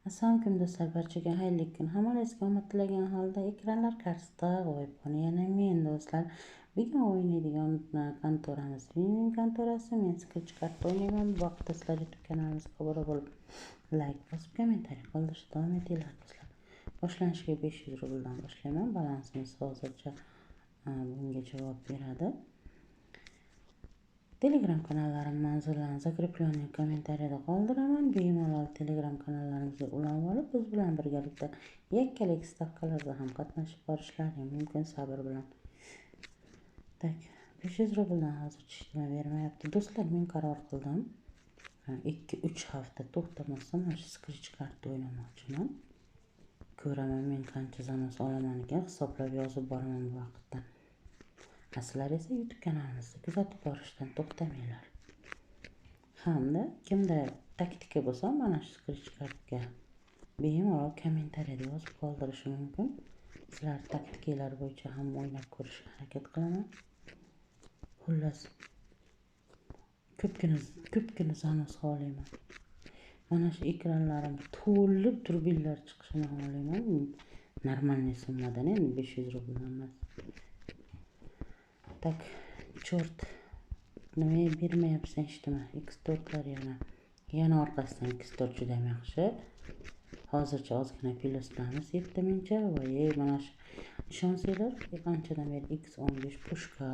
Assalomu alaykum do'stlar, barchaga xayrli kun. Hammalaringizga omad tilagan holda ekranlar qarshisida g'oyibona yana men do'stlar. Bugun o'ynaydigan kontoramiz Win kontorasi. Men Scratch karta o'ynayman. Bu vaqtda sizlar YouTube kanalimizga obuna bo'lib, like bosib, kommentariy qoldirishda davom etinglar do'stlar. Boshlanishiga 500 rubldan boshlayman. Balansimiz hozircha bunga javob beradi. Telegram kanallarim manzurlarini закрепленный kommentariyada qoldiraman. Bemalol Telegram kanallarimizga ulanib olib, biz bilan birgalikda yakkalik stavkalarda ham qatnashib borishlari mumkin sabr bilan. Tak, 500 rubldan hozircha ishlama bermayapti. Do'stlar, men qaror qildim. 2-3 hafta to'xtamasdan mana shu Scratch karta o'ynamoqchiman. Ko'raman men qancha zanos olaman ekan, hisoblab yozib boraman bu vaqtda. Sizlar esa YouTube kanalimizni kuzatib borishdan to'xtamanglar. Hamda kimda taktika bo'lsa, mana shu Scratch kartga bemalol kommentariyada yozib qoldirishi mumkin. Sizlar taktikalar bo'yicha ham o'ynab ko'rishga harakat qilaman. Xullas, ko'pgina zanos xohlayman. Mana shu ekranlarim to'lib turbinlar chiqishini xohlayman. Normalniy summadan, endi 500 rubldan emas. Tak, chort. Nima bermayapsan eshitma. X4lar yana. Yana orqasidan X4 juda yaxshi. Hozircha ozgina plyusdamiz 7000cha. Voy, mana shu ishonsanglar, anchadan beri X15 pushka,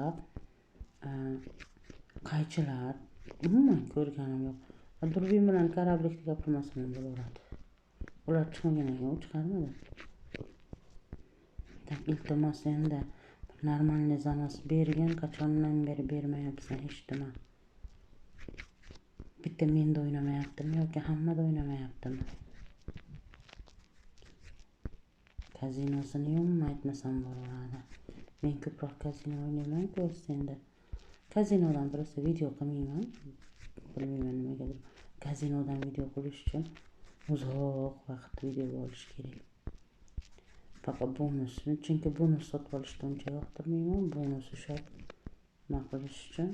qaychilar umuman ko'rganim yo'q. Durbin bilan korablikni gapirmasam ham bo'laveradi. Ular chiqmagan ekan, u chiqarmadi. Tak, iltimos endi normalniy zanos bergin, qachondan beri bermayapsan hech nima. Bitta menda o'ynamayaptimi yoki hammada o'ynamayaptimi? Kazinosini umuman aytmasam bo'laveradi. Men ko'proq kazino o'ynayman-ku endi. Kazinodan birisi video qilmayman. Bilmayman nimagadir. Kazinodan video qilish uchun uzoq vaqt videoga olish kerak. Faqat bonus, chunki bonus sotib olishni uncha yoqtirmayman. Bonus ushlab nima qilish uchun.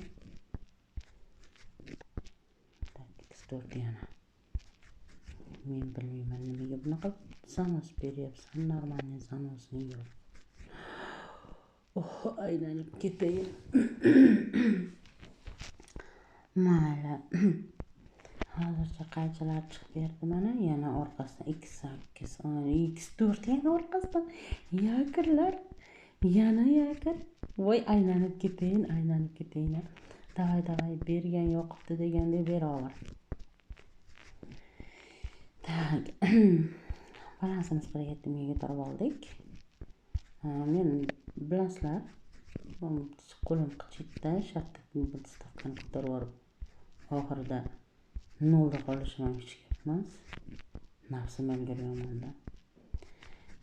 Tak, X4 yana. Men bilmayman nimaga bunaqa zanos beryapsan, normalniy zanosing yo'q. Oh, aylanib ketayin. Mayli. Hozircha qaychilar chiqib berdi mana, yana orqasidan X8, X4 yana orqasidan yakirlar, yana yakir. Voy, aylanib ketayin, aylanib ketayin. Davay, davay, bergan yoqibdi degandek beraver. Tak. Balansimiz 47 mingga ko'tarib oldik. Men bilasizlar, qo'lim qichitdi, shartta bir stavkani ko'tarib olib, oxirida nolda qolishim ham hech gap emas. Nafsim ham yomonda.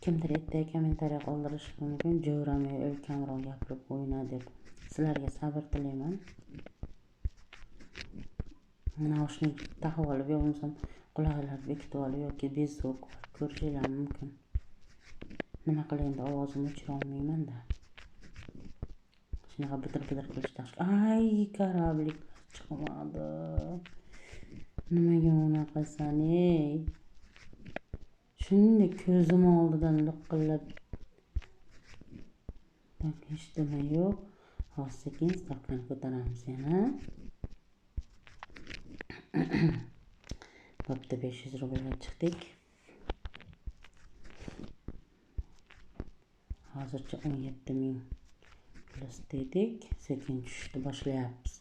Kimdir ertaga kommentariya qoldirishi mumkin, jo'ramay kamroq gapirib o'yna deb. Sizlarga sabr tilayman. Naushnik taqib olib, yo bo'lmasam quloqlarni bekitib olib yoki bezuk ko'rishinglar mumkin. Nima qilay endi, ovozimni o'chira olmayman-da. Shunaqa bidir-bidir qilish yaxshi. Ay, korablik chiqmadi. Nimaga unaqasan, ey? Shunday ko'zim oldidan liqillab. Tak, hech nima yo'q. Hozir sekin stavkani ko'taramiz yana. Bo'pti, 500 rublga chiqdik. Hozircha 17 000 plyus dedik. Sekin tushishni boshlayapmiz.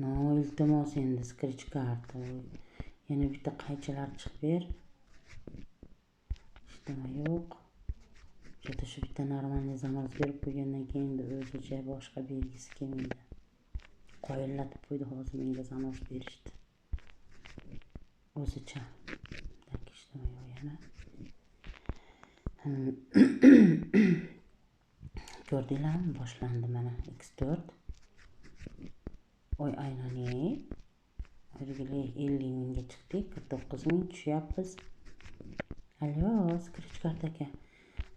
No, iltimos endi Scratch karta. Yana bitta qaychilar chiqib ber. Hech nima yo'q. Juda shu bitta normalniy zanos berib qo'ygandan keyin endi o'zicha boshqa bergisi kelmaydi. Qoyillatib qo'ydi hozir menga zanos berishdi. O'zicha. Tak, hech nima yo'q yana. Ko'rdinglarmi? Boshlandi mana X4. Oy, aylanay. O'rgili 50 mingga chiqdik, 49 ming tushyapmiz. Alo, Scratch karta aka.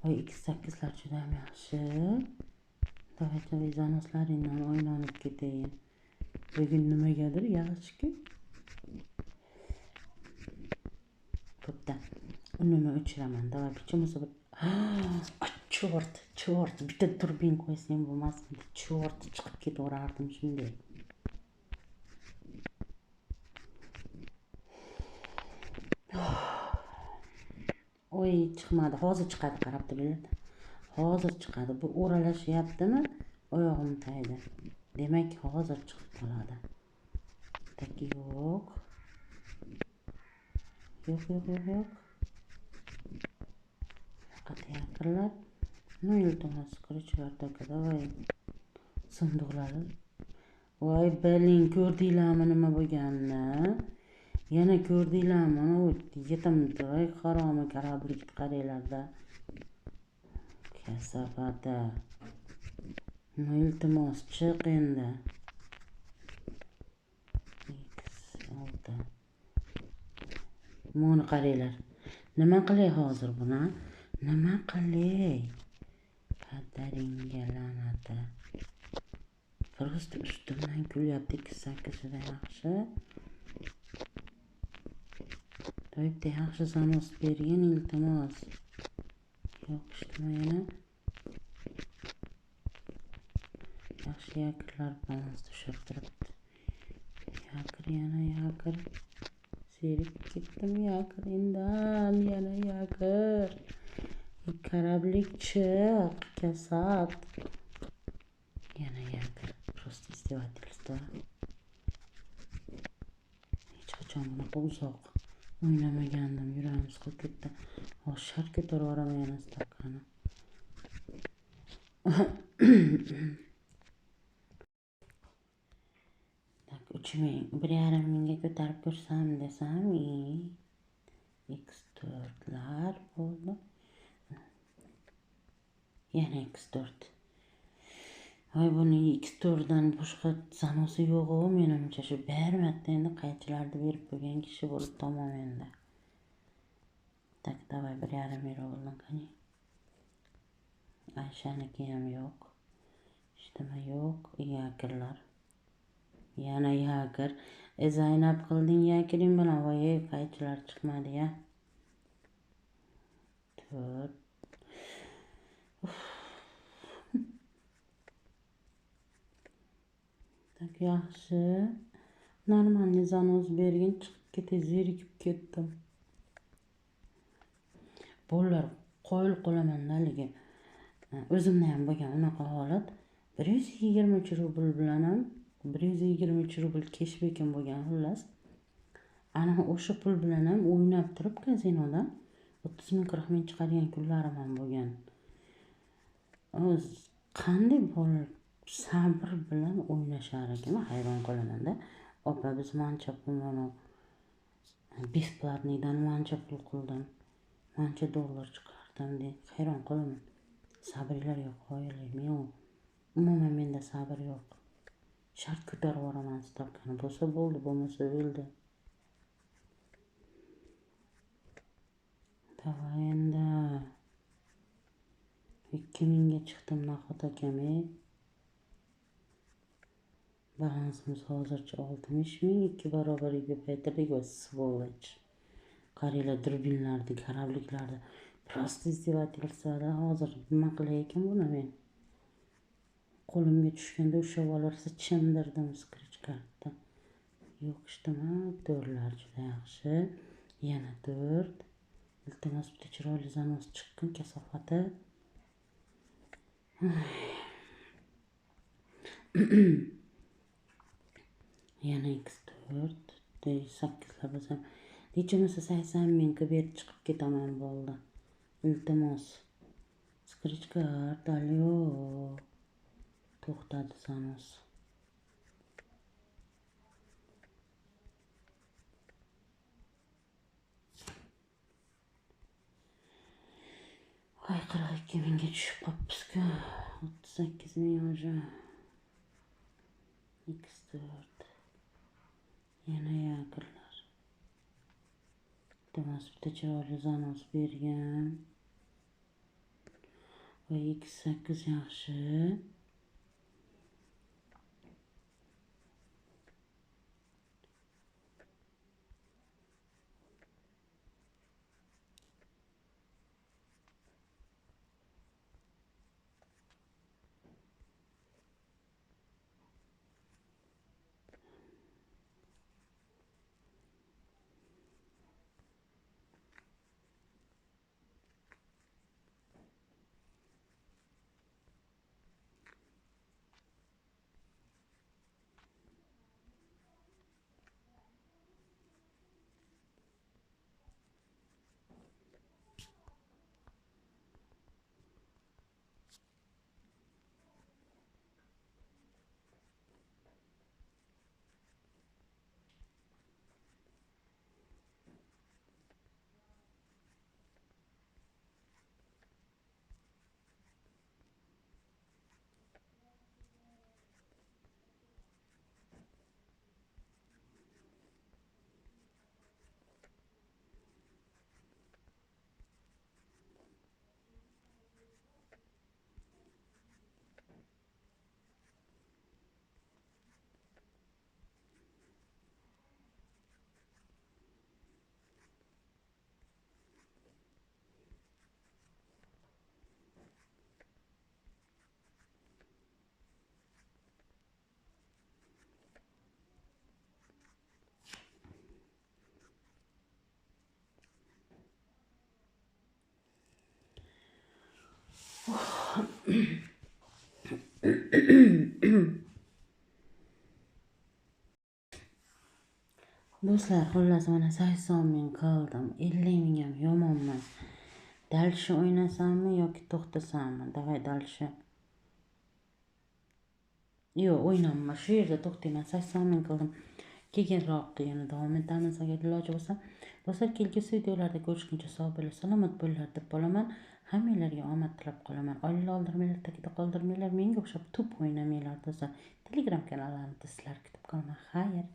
Oy, X8lar juda ham yaxshi. Davay, davay, zanoslaringdan aylanib ketayin. Bugun nimagadir yaxshi-ku. Bo'pti. Unini o'chiraman. Давай, bichimisi bir. Chort, chort, bitta turbin qo'ysam bo'lmasmidi? Chort, chiqib ketaverardim shunday. Oy, chiqmadi. Hozir chiqadi, qarab turinglar. Hozir chiqadi. Bu o'ralashyaptimi? Oyog'im taydi. Demak, hozir chiqib qoladi. Tak, yo'q. Yo'q, yo'q, yo'q, yo'q. Faqat yaqinlar. Ну, iltimos, qilichlar aka, давай. Sandiqlari. Voy, biling, ko'rdinglarmi nima bo'lganini? Yana ko'rdinglarmi? U yetim, voy, haromi karablik qaranglarda. Kasofati. Ну, iltimos, chiq endi. X6. Buni qaranglar. Nima qilay hozir buni? Nima qilay? Padaringga la'nati. Просто ustimdan kulyapti. 8 juda yaxshi. Bitta yaxshi zanos bergin, iltimos. Yo'q, ishlama yana. Yaxshi yakirlar balans tushib turibdi. Yakir yana yakir. Zerikib ketdim yakir endan yana yakir. Karablik chiq, kasat. Yana yakir. Просто издевательство. Hech qachon bunaqa uzoq o'ynamagandim, yuragim siqilib ketdi. Hozir shart ko'tarib yuboraman yana stavkani. Tak, 3000, 1,5 mingga ko'tarib ko'rsam desam, x4lar bo'ldi. Yana x4. Voy, buni x4 dan boshqa sanosi yo'q-u, menimcha shu bir marta endi qaychilarni berib qo'ygan kishi bo'lib tamom endi. Tak, давай 1,5 ming rubldan qani. Ayshaniki ham yo'q. Ishtama yo'q, yakirlar. Yana yakir. Zaynab qilding yakiring bilan. Voy, qaychilar chiqmadi-ya. 4. Tak, yaxshi. Normalniy zanos bergin, chiqib ketay, zerikib ketdim. Bolalar qoyil qolaman haligi. O'zimda ham bo'lgan unaqa holat. 123 rubl bilan ham 123 rubl keshbekim bo'lgan xullas. Ana o'sha pul bilan ham o'ynab turib kazinodan 30 ming 40 ming chiqargan kunlarim ham bo'lgan. Qanday bolalar sabr bilan o'ynashar ekan, hayron qolaman-da. Opa, biz mancha pul mana besplatniydan mancha pul qildim, mancha dollar chiqardim deb hayron qolaman. Sabrlar yo'q, qoyillik yo'q. Umuman menda sabr yo'q. Shart ko'tarib yuboraman stavkani. Bo'lsa bo'ldi, bo'lmasa o'ldi. Davay endi. 2000 ga chiqdim nahot akam. Balansimiz hozircha 60 ming, 2 barobarga ko'paytirdik va svoloch. Qaranglar, durbinlarni, karabliklarni. Просто издевательство. Hozir nima qilay ekan buni men? Qo'limga tushganda ushlab olarsa chimdirdim scratch kartda. Yo'q, ishtimi? 4lar juda yaxshi. Yana 4. Iltimos, bitta chiroyli zanos chiqqin, kasofati. Yana x4, 8lar bo'lsam, hech bo'lmasa 80 ming qilib berib chiqib ketaman bo'ldi. Iltimos. Scratch card, alo. To'xtadi zanos. Voy, 42 mingga tushib qolibmiz-ku. 38 ming уже. X4. Yana yakirlar. Iltimos, bitta chiroyli zanos bergan. Va x8 yaxshi. Do'stlar, xullas mana 80 ming qildim. 50 ming ham yomon emas. Дальше o'ynasammi yoki to'xtasammi? Давай дальше. Yo'q, o'ynamman. Shu yerda to'xtayman. 80 ming qildim. Keyinroq yana davom etamiz agar iloji bo'lsa. Do'stlar, kelgusi videolarda ko'rishguncha sog' bo'linglar, salomat bo'linglar deb qolaman. Hammanglarga omad tilab qolaman. Oila oldirmanglar, tagida qoldirmanglar, menga o'xshab to'p o'ynamanglar do'stlar. Telegram kanallarimda sizlar kutib qolaman. Xayr.